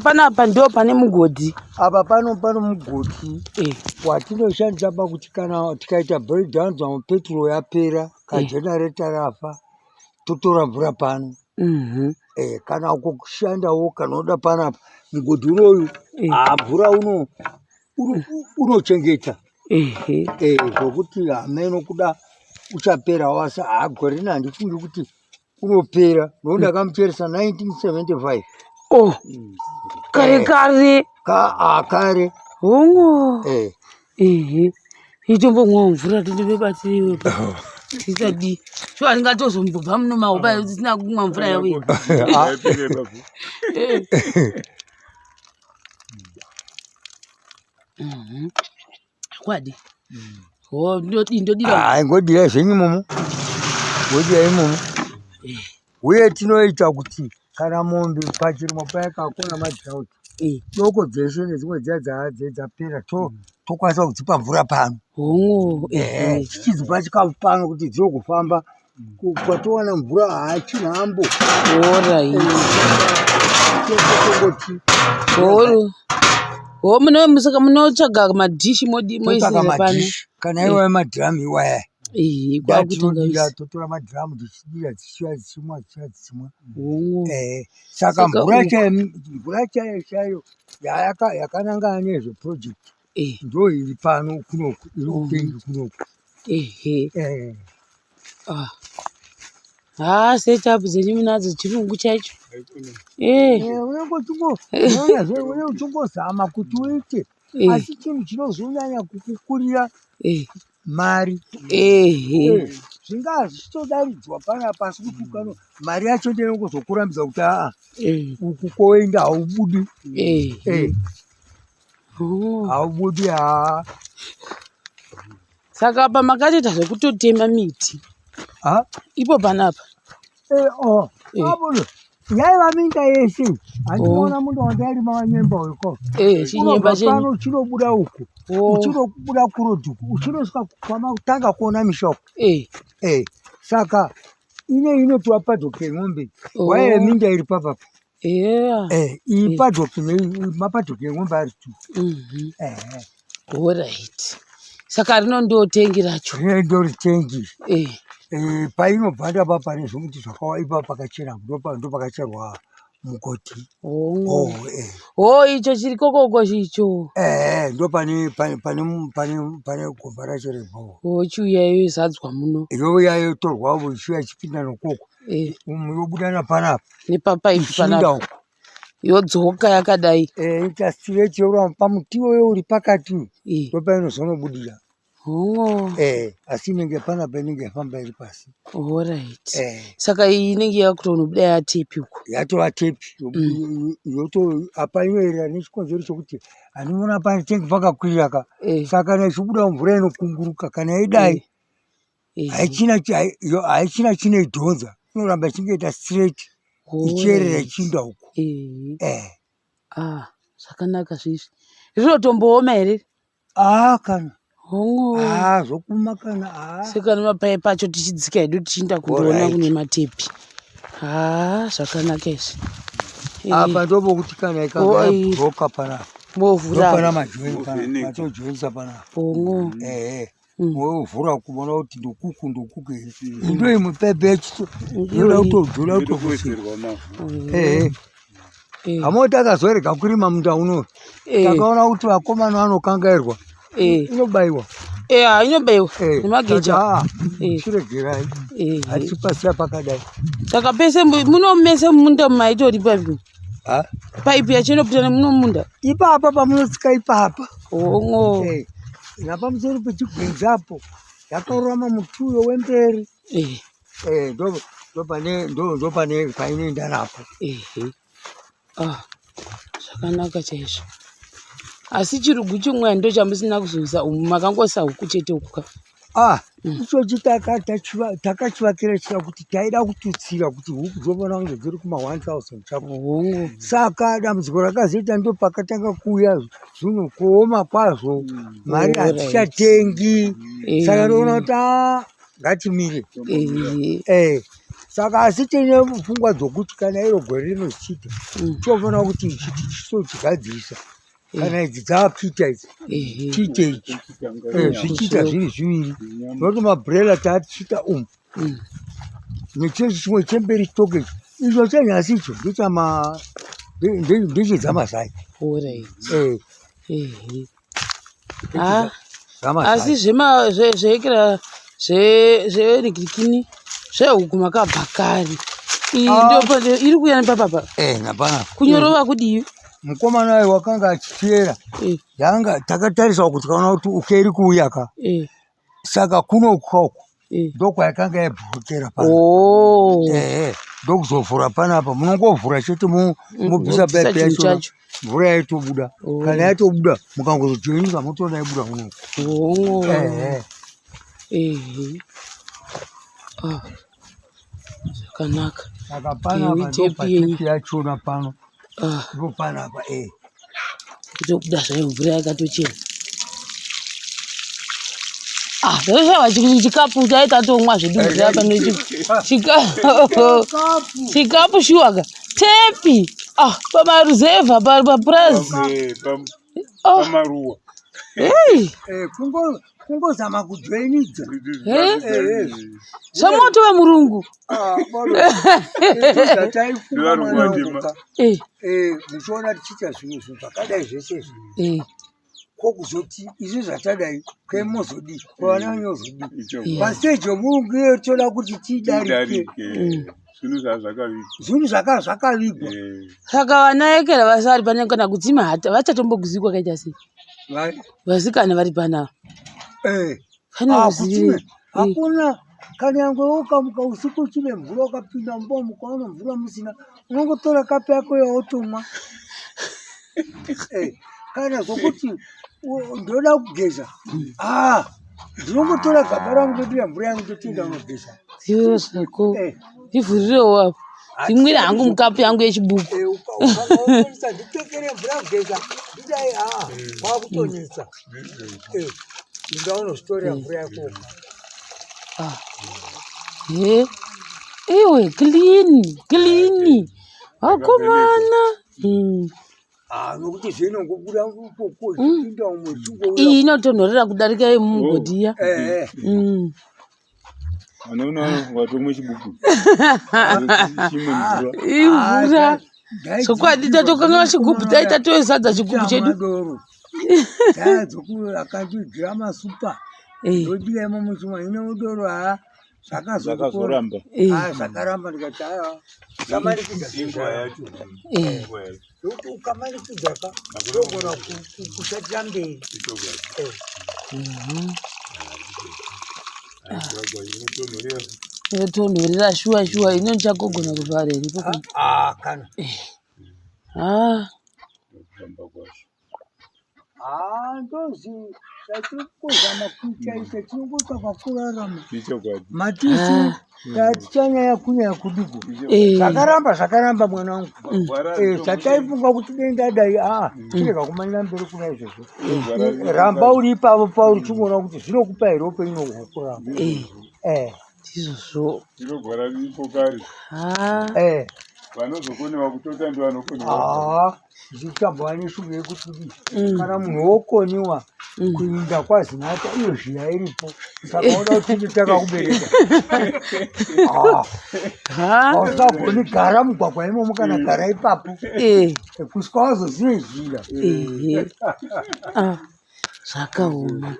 Panapa ndo pane mugodhi. Apa pano pano mugodhi watinoshandisa pakuti kana tikaita breakdown dzamwe petrol yapera, kagenerator rafa, totora mvura pano. Kana uko kushandawo kana uda panapa mugodhi unoyu, mvura uno unochengeta zvokuti hameno kuda uchapera asi gore rino handifungi kuti unopera nokuti ndakamucheresa 1975. Oh, kare kare. Kare. Hongu. Ehe, itombomwawo mvura tindibebatsiriwe tisadii shuwa ndingatozombobva muno mahopa tisina kumwa mvura yavo iyi. Kwadi ho ndodii ndodira? Hayi, ngodira zvenyu imomo, ngodira imomo. Uye tinoita kuti kana mombe pachirimo paya kakona madrought, doko dzeshe nedzimwe dziya dzapera, tokwanisa kudzipa mvura pano. Hongu. Tichidzipa chikafu pano kuti dziwe kufamba kwatowana mvura haachinhambo. Alright. Tongoti Horo. Ho, saka munotsvaga madhishi modi totsvaka moisira pano. Madhishi kana iwaya madhiramu iwaya. Kwakutanga Ndatodira isi. totora madhiramu tichidira, dzichiuya dzichimwa, dzichiuya dzichimwa. Hongu. Saka Saka mvura chaiyo, mvura chaiyo chaiyo yakanangana nezveproject ndo iri pano kunoku, iri kutengi kunoku. Ah. Ha, setup dzenyu munadzo, chirungu chaicho. Unenge uchingoonazve, unenge uchingozama kuti uite, asi chinhu chinozonyanya kukukurira mari. Zvingaa zvichitodaridzwa panapa, asi kuti ukano mari yacho ndeinongozokurambidza kuti aa, uku koenda haubudi. Oh. Haubudi haa. Saka apa makatoita zvekutotema miti. Ha? Ipo panapa. Oh, abudo yaiva minda yese, handinoona munda wandairima wanyemba uko. Chinyemba Unobva chenyu. pano uchinobuda uku, uchinobuda kurodhi uku, uchinosvika kwamatanga kuona misha uku. Saka ine inotova padyo pemombe. Waive minda iri papapa. Iyi padyo, mapadyo emombe ari tu. Alright. Saka rino ndo tengi racho. Rine ndori tengi. Painobva ndapa pane zvomuti zvakawa ipa pakachena, ndopakacherwa mugodhi. Hongu. Oh. Ho, icho chiri kokoko chicho. Ndo pane pane pane pane pane gomba racho rebhoho. Ho, chiuya yozadzwa muno. Youya yotorwa ichiuya ichipinda nokoko, umu yobuda napanapa. Nepapaipi ichiinda panapa. Uku. Yodzoka yakadai. Ita straight yoramba pamuti iwoyo uri pakati uyu, ndopainozonobudira. Hongu. Asi inenge panapa inenge yafamba iri pasi. Alright. Saka iyi inenge yakutonobuda yatepi uko. Yatova tepi yoto apa inoerera nechikonzero chokuti handinoona pane tengi pakakwirira ka. Saka kana ichibuda mvura inokunguruka kana idai, haichina chinoidhonza, inoramba ichingoita straight ichierera ichiinda uko. Ah, zvakanaka zvezvi. Rinotombooma here? Aa, kana. Hongu. Aa, zvokuma kana aa. Saka nemapaipi acho tichidzika hedu tichiinda kundoona kune matepi. Ha, zvakanaka izvi. Apa ndopokuti kana ikanga yabroka panapa, Movhura. ndopana majoini pana patojoinisa panapa. Hongu. Ehe, wovhura kuona kuti ndokuku ndokuku here, ndo imwe paipi yacho yoda kutojola kutofusira. Ehe. Hamoti akazorega kurima munda uno, takaona kuti vakomana vanokangairwa, inobayiwa. Inobayiwa nemageja. Chiregerai, hatipasiya pakadai. Saka pese muno mese munda maitori paipi? Ha? Paipi yacho inopinda nemuno munda. Ipapa pamunotsika ipapa. Hongo. Napamusoro pechigwenzi apo yakarurama muti uyo wemberi. Ndo pane painoenda napo. Ehe. Ah, zvakanaka chaizvo. Asi chirugu chimwe ndo chamusina kuzoisa umu, makangoisa huku chete uku ka? Ah, ichochi takachivakira chika kuti taida kututsira kuti huku dzofanira kunge dziri kuma 1000 chako. Saka dambudziko rakazoita ndo pakatanga kuuya zvinhu kuoma kwazvo, mari hatichatengi. Saka ndoona kuti a, ngatimire. Saka asi tine pfungwa dzokuti kana iro gore rino zvichiita, tinofanira kuti ichi tichisochigadzirisa. Kana idzi dzakuita idzi, tiite ichi. Zvichiita zviri zviviri. Nokuti mabhurela taatichiita umu. Nechechi chimwe chemberi chitoke ichi. Icho chenyasi icho ndechama ndechedzamazai. Asi zvekera zverigirikini zvehuku makabva kare. Iyi ah. ndo iri kuuya nepapapa. Eh, napana. Kunyorova kudii? Mukomana uyu wakanga achitiyera. Eh. Yanga takatarisa uku tikaona kuti uke iri kuuya ka. Eh. Saka kuno uku eh. ndokwayakanga yabvukira pano. Oh. Eh, ndokuzovhura panapa munongovhura chete mobvisa paipi yacho mvura yaitobuda. Oh. Kana yatobuda mukangozojoinisa motoona yabuda kuno. Oh. Eh. Eh. Ah. Zvakanaka. Saka panapa ndopatepi yachona pano. Ah. Ndopanapa eh. Kutobuda zvayo mvura yakatochena. Ah, zvashava chikapu chai tatomwa zvedu mvura pano chikapu shuwa ka tepi ah pamaruzevha papurazi eh, ah. pamaruwa hey. Eh, kungozama kujoinidza eh? zvamoto wemurungu ah, muchiona tichiita zvinhu zvakadai zvese izvi ko kuzoti izvi zvatadai kwemozodii kwavana vanyozodii pastage yomurungu iyoyo toda kuti tidarike zvinhu zvazvakavigwa zvinhu zvaka zvakavigwa saka vana ekera vasari pane kana kudzima hata vachatomboguzii kwakaita sei vasikana vari panava eh. ah, hakuna kana yange ukamuka usiku uchine mvura ukapinda mumba mukaona mvura musina unongotora kapu yako yawotomwa eh, kana zvokuti ndoda kugeza ah, ndinongotora gaba rangu ndodira mvura yangu ndotoenda unogeza iwe zvako eh. ndivhurirewo apo ndimwire hangu mukapu yangu yechibuku eh, nditekere mvura kugeza ndidai aa ah, kwakutonetsa eh, inda unozvitorera mvura yako ah. he iwe clean clean vakomana hmm. Ah, nokuti zvinongobuda ikoko zvichipinda umo zvichingouya iyi inotonhorera kudarika yemumugodhi iya eh, eh. Anoona watomwe chibuku. Chimwe mvura. Imvura. Chokwadi tatokanganwa chigubhu dai tatosadza chigubhu chedu. Madoro. Dai dzoku akatidyira masupa. Eh. Ndodira imomo chimwe ine doro haa zvakazoramba. Eh. Ah, zvakaramba ndikati aiwa. Usamanikidza Ingwa yacho. Eh. Ingwa yacho. Nokuti ukamanikidza ka unogona kushatira mberi. Eh. Inotonhorera shuwa shuwa ino ndichagogona kuvhara here ipapo? Ah, kana. Ah. Ah, ndozi chatirikuzama kuita icho tinongotsvaka kurarama. Ichokwadi. Matisi Ah. tatichanyanya kunyanya kudigo. Eh. Zvakaramba zvakaramba mwana wangu. Gwara Eh, chataifunga kuti dei ndadai aa chirega kumanyira mberi kuna izvozvo. Gwara Ramba uri ipapo pauri chingoona kuti zvinokupa here upenyu hwekurarama. Eh. Eh, Ndizvozvo. Ndinogwara riripo kare. Ah. eh. Vanozokonewa kutota ndovanokonewa. Ah, ndichambova neshungu yekuti kudii Mm. kana munhu wokoniwa kuinda kwazinata iyo zviya iripo saka uda kuti tinde takakubereka Ah, Ha. hausagoni gara mugwagwa imomo kana gara ipapo Eh. kusvika wazozive zhira Eh. Ah. Zvakaoma.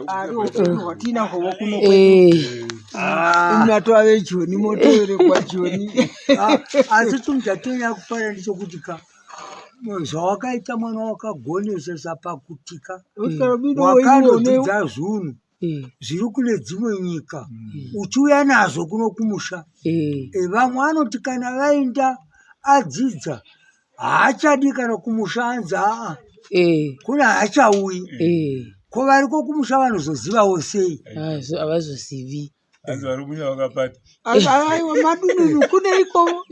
Ari upenyu hwatinahwo kuno Eh. mnatova vejoni motoerekwa joni Ah, asi chinhu chatonyanya kufarira ndechokuti ka zvawakaita mwana wakagonesesa pakutika wakandodzidza zvunhu Eh. zviri kune dzimwe nyika uchiuya nazvo kuno kumusha Eh. E, vamwe vanoti kana vaenda adzidza haachadi kana kumusha anzi aa Eh. kune haachauyi Eh. ko variko kumusha vanozozivawo sei Havazozivi. Hanzi vari kumusha vakapata. Aiwa madununu kune ikovo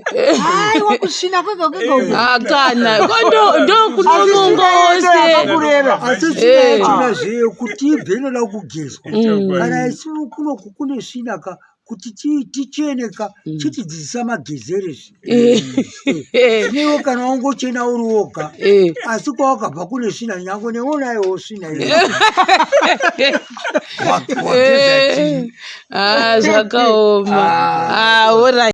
aiwa kusvina kwega kwega uko. Ah, kana ko ndo ndo kunomungo wose yakakurera asi Eh. svina yachona zveyo kuti ibve inoda kugezwa Mm. kana isi kunoku kune svina ka Kuti ticheneka, chitidzidzisa magezeresi. Newe kana wangochena uri woga, asi kwawakabva kune svina, nyange newe unayowo svina iyo. Wageza chii? Ah, zvakaoma. Ah, alright.